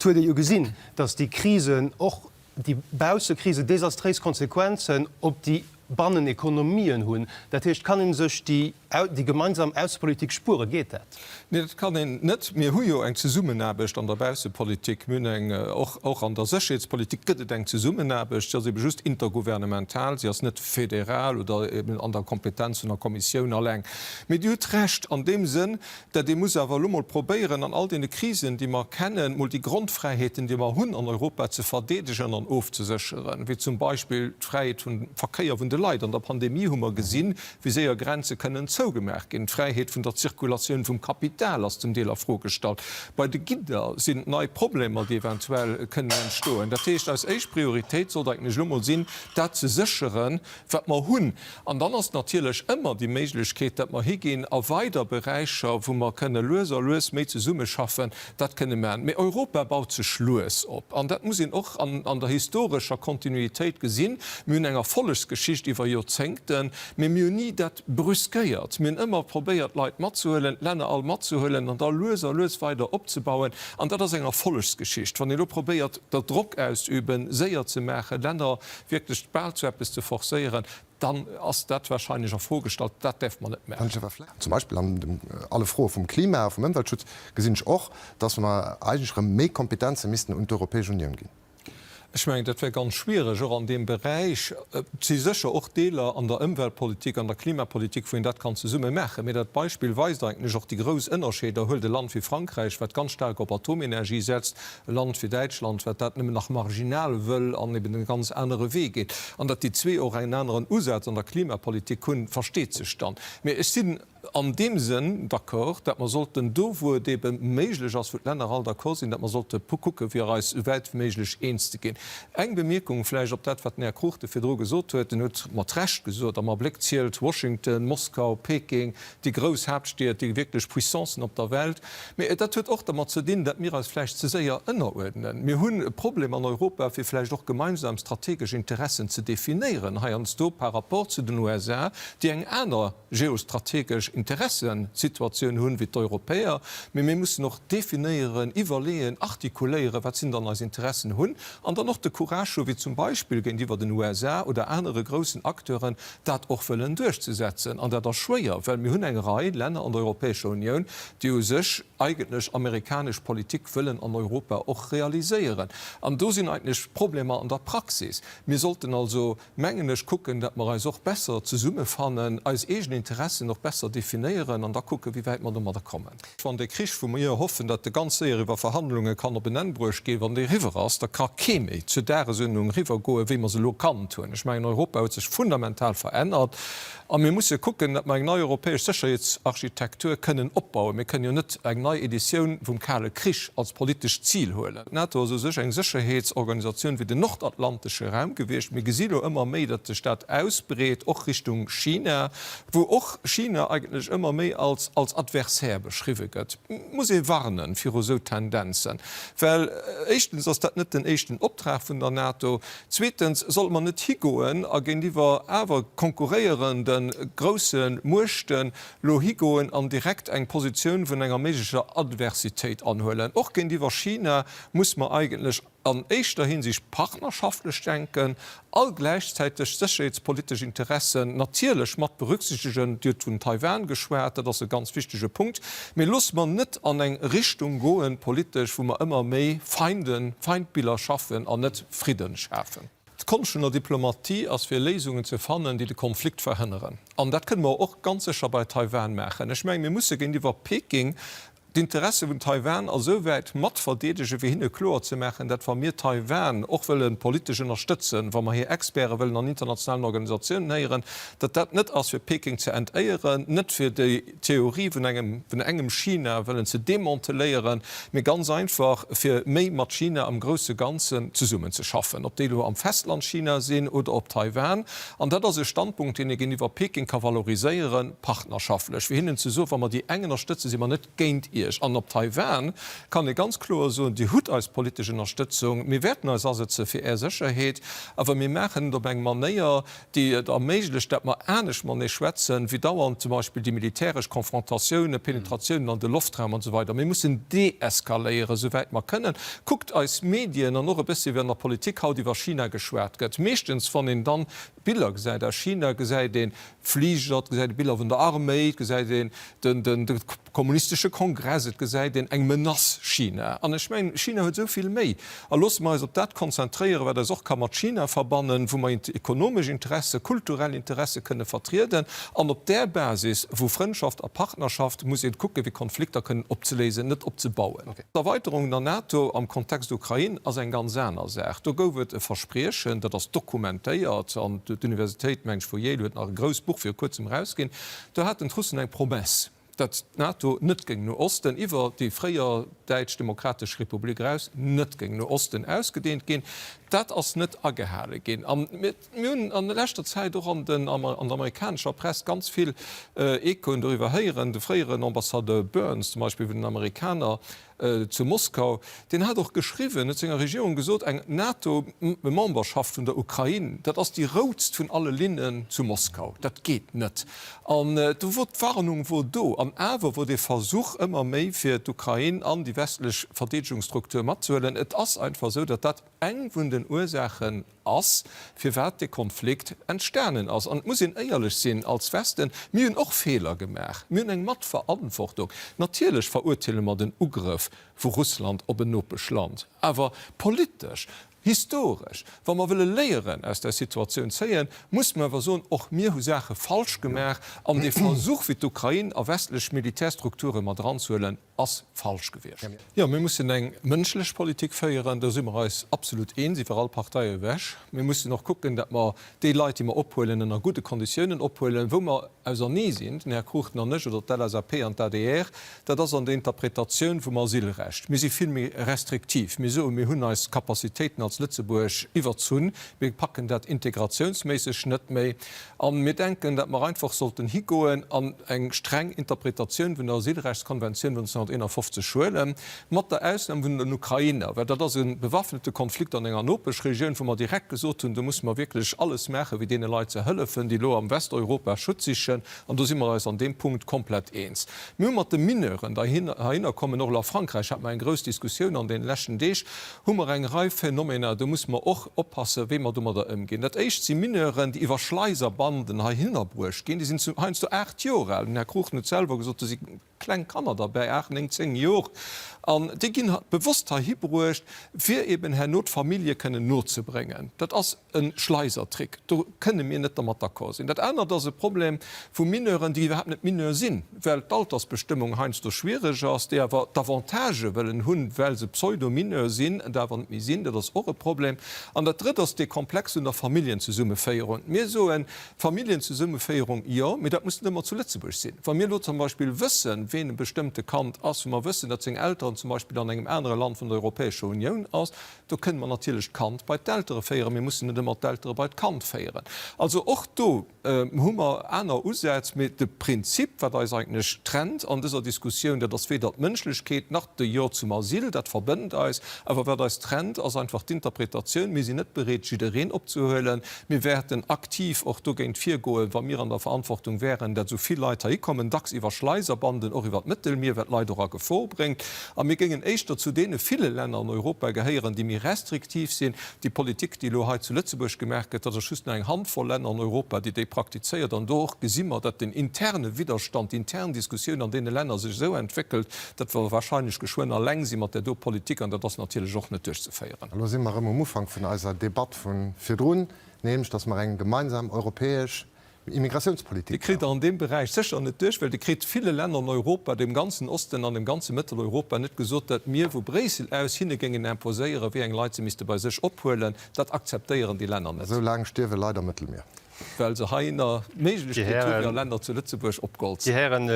Et huet ee jo gesinn, datt déi Krisen, och déi Baussekrise, desastréis Konsequenzen op déi Bannenekonomien hunn. Dat heescht, kann ee sech déi gemeinsam Aussepolitik spueren? Geet dat? Nee, dat kann een net. Mir hu jo eng Zesummenaarbecht an der Baussepolitik. Mir hunn eng, och, och an der Sécherheetspolitik gëtt et eng Zesummenaarbecht. Si ass ebe just intergouvernemental, si ass net federal oder eben an der Kompetenz vun der Kommissioun alleng. Mee Dir hutt Recht an deem Sënn, dat ee muss awer elo mol probéieren, an all deene Krisen, déi mer kennen, mol déi Grondfräiheeten, déi mer hunn an Europa, ze verdeedegen an ofzesécheren, wéi zum Beispill d'Fräiheet vum Verkéier vun de Leit. An der Pandemie hu mer gesinn, wéi séier Grenze kënnen zougemaach ginn. D'Fräiheet vun der Zirkulatioun vum Kapital ass zum Deel a Fro gestallt. Bei de Gidder sinn nei Problemer, déi eventuell kënnen entstoen. Dat heescht, eis éischt Prioritéit sollt eigentlech elo mol sinn, dat ze sécheren, wat mer hunn. An dann ass natierlech ëmmer déi Méiglechkeet, datt mer higinn a weider Beräicher, wou mer kënne lues a lues méi zesummeschaffen, dat kënne maachen. Mee Europa baut sech lues op. An dat muss een och an der historescher Kontinuitéit gesinn. Mir hunn eng Erfollegsgeschicht iwwer Joerzéngten, mee mir hunn ni dat brüskéiert. Mir hunn ëmmer probéiert, d'Leit matzehuelen, d'Länner all matzehuelen an da lues a lues weider opzebauen. An dat ass eng Erfollegsgeschicht. Wann ee elo probéiert, der Drock ausüben, séier ze maachen, Länner wierklech bal zu eppes ze forcéieren, dann ass dat wahrscheinlech a Fro gestallt. Dat däerfe mer net maachen. Zum Beispill an alle Froe vum Klima a vum Ëmweltschutz gesinn ech och, dass mer eigentlech erëm méi Kompetenze missten un d'Europäesch Unioun ginn. Ech mengen, dat wär ganz schwierig, och an deem Beräich. Et si sécher och Deeler an der Ëmweltpolitik, an der Klimapolitik, wou een dat kann zesumme maachen. Mee dat Beispill weist eigentlech och déi grouss Ënnerscheeder. Huelt e Land wéi Frankräich, wat ganz staark op Atomenergie setzt, e Land wéi Däitschland, wat dat nëmmen nach marginal wëll an eben e ganz anere Wee geet. An datt déi zwee och en aneren Usaz an der Klimapolitik hunn, versteet sech dann. Mee ech sinn an deem Sënn d'accord, datt mer sollten do, wou et ebe méiglech ass, wou d'Länner all d'accord sinn, datt mer sollte kucken, fir eis esou wäit wéi méiglech eens ze ginn. Eng Bemierkung vläicht op dat, wat den Här Cruchten virdru gesot huet. En huet mat Recht gesot, am Abléck zielt Washington, Moskau, Peking, déi grouss Haaptstied, déi wierklech Puissancen op der Welt. Mee dat huet och dermat ze dinn, datt mir eis vläicht ze séier ënneruerdnen. Mir hunn e Problem an Europa, fir vläicht och gemeinsam strategesch Interessen ze definéieren, heiansdo par rapport zu den USA, déi eng aner geostrategesch Interessensituatioun hunn wéi d'Europäer. Mee mir mussen och definéieren, iwwerleeën, artikuléieren, wat sinn dann eis Interessen hunn, an dann och de Courage hu wéi zum Beispill géintiwwer den USA oder anere groussen Acteuren, dat och wëllen duerchzesetzen. An dat ass schwéier, well mir hunn eng Rei Länner an der Europäescher Unioun, déi u sech eigentlech amerikanesch Politik wëllen an Europa och realiséieren. An do sinn eigentlech Problemer an der Praxis. Mir sollten also, mengen ech, kucken, datt mer eis och besser zesummefannen, eis eegen Interessen och besser definéieren an da kucken, wéi wäit mer domadder kommen. Wann dee Krich, wou mir jo hoffen, datt e ganz séier iwwer Verhandlunge kann op en Enn bruecht ginn, wann dee eriwwer ass, da ka kee méi zur Dagesuerdnung eriwwergoen, wéi mer se elo kannt hunn. Ech mengen, Europa huet sech fundamental verännert a mir musse kucken, datt mer eng nei europäesch Sécherheetsarchitektur kënnen opbauen. Mir kënnen jo net eng nei Editioun vum Kale Krich als politescht Zil huelen. D'NATO ass u sech eng Sécherheetsorganisatioun fir den nordatlantesche Raum gewiescht. Mir gesi lo ëmmer méi, datt sech dat ausbreet, och Richtung China. wou och China eigentlech ëmmer méi als als Adversaire beschriwwe gëtt, muss ee warne viru sou Tendenzen, well éischtens ass dat net den éischten Optrag vun der NATO, zweetens sollte mer net higoen a géintiwwer awer konkurréierende grousse Muechten lo higoen an direkt eng Positioun vun enger méiglecher Adversitéit anhuelen. Och géintiwwer China muss mer eigentlech an éischter Hinsicht partnerschaftlech denken a gläichzäiteg sécherheetspolitesch Interessen natierlech mat berücksichtegen. Dir hutt vun Taiwan geschwat, dat ass e ganz wichtege Punkt. Mee loosse mer net an eng Richtung goen politesch, wou mer ëmmer méi Feinden, Feindbiller schaffen an net Fridden schafen. D'Konscht vun der Diplomatie ass fir Léisungen ze fannen, déi de Konflikt verhënneren. An dat kënne mer och ganz sécher bei Taiwan maachen. Ech mengen, mir musse géintiwwer Peking d'Interesse vun Taiwan esouwäit mat verdeedegen, fir hinne kloer ze maachen, dat wa mir Taiwan och wëlle politesch ënnerstëtzen, wa mer hir Experte wëllen an internationalen Organisatiounen héieren, datt dat net ass fir Peking ze entéieren, net fir déi Theorie vun engem vun engem China wëllen ze demanteléieren, mee ganz einfach fir méi mat China am grousse Ganzen zesummenzeschaffen, ob déi elo am Festland China sinn oder op Taiwan. An dat ass e Standpunkt, deen ee géintiwwer Peking ka valoriséieren, partnerschaftlech, fir hinnen ze soen, wa mer déi eng ënnerstëtzen, si mer net géint iech. Iech. An op Taiwan kann ee ganz kloer soen, Dir hutt eis politesch Ënnerstëtzung, mir wäerten eis asetze fir Är Sécherheet, awer mir maachen et op eng Manéier, déi et erméiglecht, dat mer anescht matenee schwätzen, wéi dauernd zum Beispill déi militäresch Confrontatiounen, Penetratiounen an de Loftraum an esou weider. Mir mussen deeskaléieren, souwäit mer kënnen. Kuckt eis Medien an och e bëssi wéi an der Politik haut iwwer China geschwat gëtt. Meeschtens, wann een dann Biller gesäit aus China, gesäit ee Fliger, et gesäit ee Biller vun der Arméi, et gesäit een de kommunistesche Kongress, et gesäit een eng Menace China. An ech mengen, China huet esou vill méi. A loosse mer eis op dat konzentréieren, wat eis och ka mat China verbannen, wou mer ekonomesch Interesse, kulturell Interesse kënne vertrieden. An op där Basis vu Frëndschaft a Partnerschaft muss ee kucken, fir Konflikter kënnen opzeléisen, net opzebauen. D'Erweiterung der NATO am Kontext Ukrain ass eng ganz aner Saach. Do gouf et e Verspriechen, dat ass dokumentéiert, an d'Universitéit, meng ech, vu Yale huet nach e grousst Buch viru kuerzem erausginn, do haten d'Russen eng Promesse, datt d'NATO net géing no Osten, iwwer déi fréier Däitsch Demokratesch Republik eraus, net géing no Osten ausgedeent ginn. Dat ass net agehale ginn. A mir hunn an leschter Zäit och an der amerikanescher Press ganz vill Echoen doriwwer héieren. De fréieren Ambassadeur Burns zum Beispill vun den Amerikaner zu Moskau, deen hat och geschriwwen, huet senger Regierung gesot, eng NATO-Memberschaft vun der Ukrain, dat ass déi routst vun alle Linnen zu Moskau, dat geet net. An do wor d'Warnung wor do. An awer wor dee Versuch ëmmer méi fir d'Ukrain an déi westlech Verdeedegungsstruktur matzehuelen. Et ass einfach esou, datt dat eng vun den Ursaachen ass, firwat dee Konflikt entstanen ass. An et muss een éierlech sinn als Westen, mir hunn och Feeler gemaach, mir hunn eng Matverantwortung. Natierlech verurteele mer den Ugrëff vu Russland op en Nopeschland, awer politesch, historesch, wa mer wëlle Léieren aus där Situatioun zéien, muss mer awer soen, och mir hu Saache falsch gemaach an dee Versuch, fir d'Ukrain a westlech Militärstrukture mat eranzehuelen, ass falsch gewiescht. Jo, mir mussen eng mënschlech Politik féieren, do si mer eis absolut eens, iwwer all Partei ewech. Mir mussen och kucken, datt mer déi Leit, déi mer ophuelen, ënner gudde Konditiounen ophuelen. Wou mer ausernee sinn, den Här Cruchten an ech, oder d'LSAP an d'ADR, dat ass an der Interpretatioun vum Asylrecht. Mir si vill méi restriktiv. Mir soen, mir hunn eis Capacitéiten als Lëtzebuerg iwwerzunn, mir packen dat integratiounsméisseg net méi. A mir denken, datt mer einfach sollten higoen an eng streng Interpretatioun vun der Asylrechtskonventioun vun 1951 huelen, mat der Ausnam vun den Ukrainer, well dat ass e bewaffnete Konflikt an enger Nopeschregioun, wou mer direkt gesot hunn, do musse mer wierklech alles maachen, fir deene Leit ze hëllefen, déi elo am Westeuropa Schutz sichen. An do si mer eis an deem Punkt komplett eens. Mir hu mat de Mineuren, déi heihinner kommen, och elo a Frankräich hate mer eng grouss Diskussioun an deene leschten Deeg, hu mer eng Rei Phänomener, do musse mer och oppassen, wéi mer domadder ëmginn. Dat éischt si Mineuren, déi iwwer Schleiserbanden heihinner bruecht ginn. Déi sinn zu heiansdo 8 Joer al. Den Här Cruchten huet selwer gesot, do si kleng Kanner derbäi, 8, 9, 10 Jor. An déi ginn bewosst heihi bruecht, fir eben herno d'Famillje kënnen nozebréngen. Dat ass e Schleisertrick. Do kënne mir net dermat d'accord sinn. Dat anert ass e Problem vu Mineuren, déi iwwerhaapt net Mineur sinn, well d'Altersbestëmmung heiansdo schwiereg ass, déi awer d'Avantagë wëllen hunn, well se Pseudo-Mineur sinn, et awer net méi sinn. Dat ass och e Problem. An dat Drëtt ass dee Komplex vun der Familljenzesummeféierung. Mir soen, Familljenzesummeféierung, jo, mee dat muss net ëmmer zu Lëtzebuerg sinn. Wa mir elo zum Beispill wëssen, ween e bestëmmte Kand ass, wou mer wëssen, datt seng Elteren zum Beispill an engem anere Land vun der Europäescher Unioun ass, Do kënne mer natierlech d'Kand bei d'Eltere féieren. Mir mussen net ëmmer d'Eltere bei d'Kand féieren. Also och do hu mer aner Usätz. Mee de Prinzip, wat eis eigentlech trennt an dëser Diskussioun, dat ass weder d'Mënschlechkeet nach de Jo zum Asyl, dat verbënnt eis. Awer wat eis trennt, ass einfach d'Interpretatioun. Mir sinn net bereet, jiddereen opzehuelen. Mir wäerten aktiv och dogéint virgoen, wa mir an der Verantwortung wären, dat esou vill Leit heihikommen, dacks iwwer Schleiserbanden, och iwwer d'Mëttelmier, wat d'Leit och a Gefor bréngt. A mir géingen éischter zu deene ville Länner an Europa gehéieren, déi méi restriktiv sinn. Déi Politik, déi elo hei zu Lëtzebuerg gemaach gëtt, dat ass just nach eng Handvoll Länner an Europa, déi déi praktizéiert. An do och gesi mer, datt den interne Widderstand, déi intern Diskussioun an deene Länner sech esou entwéckelt, datt mer wahrscheinlech geschwënn alleng si mat där do Politik. An dat ass natierlech och net duerchzeféieren. Elo si mer erëm um Ufank vun eiser Debatt vu virdrun, nämlech datt mer eng gemeinsam europäesch Immigratiounspolitik Dir kritt der an deem Beräich sécher net duerch, well Dir kritt ville Länner an Europa, dem ganzen Osten an dem ganze Mëtteleuropa net gesot, datt mir vu Bréissel aus hinne géingen imposéieren, wéi eng Leit se misste bei sech ophuelen. Dat akzeptéieren déi Länner net. Esou laang stierwe Leit am Mëttelmier. Well se heihinner d'Méiglechkeet hu fir a Länner zu Lëtzebuerg opgeholl ze ginn.